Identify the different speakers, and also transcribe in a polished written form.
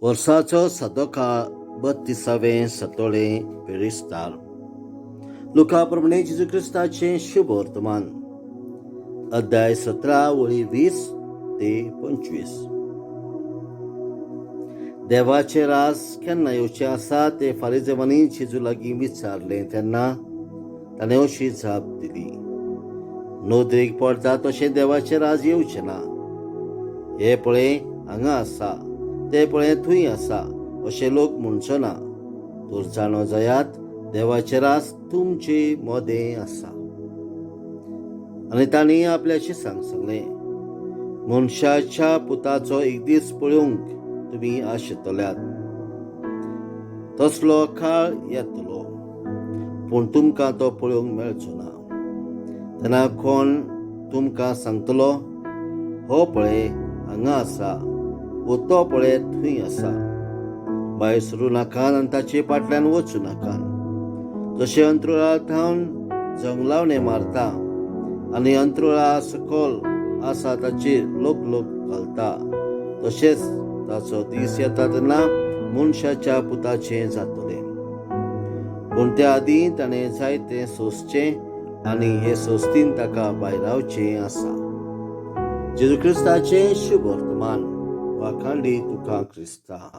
Speaker 1: वर्साचो सदोकाळ 32वें सतोळें बिरेस्तार. लुका प्रमाणे जेजू क्रिस्ताचें शुभ वर्तमान, अध्याय 17, वळी 20 ते 25. देवाचें राज केन्ना येवचें आसा तें फारिजेवांनी जेजू लागीं विचारलें तेन्ना ताणें अशी जाप दिली, नदरेक पडटा तशें देवाचें राज येवचें ना. हे पळय हांगा आसा, ते पळय थंय आसा अशें लोक म्हणचो ना, तर जाणो जायात, देवाचें राज तुमचे मदें आसा. आनी तांणी आपल्या शिसांक सांगलें, मनशाच्या पुताचो एक दीस पळोवंक तुमी आशेतल्यात तसलो काळ येतलो, पूण तुमकां तो पळोवंक मेळचो ना. तेन्ना कोण तुमकां सांगतलो, हो पळय हांगा आसा वो तो पळय थंय आसा, भायर सरूं नाकात आनी ताचे फाटल्यान वचूं नाकात. जशें अंत्रुळा थावन जंगलावणे मारता आनी अंत्रुळा सकल आसा ताचेर लोक लोक घालता, तशेंच ताचो दीस येता तेन्ना मनशाच्या पुताचें जातलें. पूण त्या आदीं ताणें जायतें सोंसचें आनी हे सस्तीन ताका भायरावचें आसा. जेजू क्रिस्ताचें शुभ वर्तमान. वाखाणली तुका क्रिस्ता.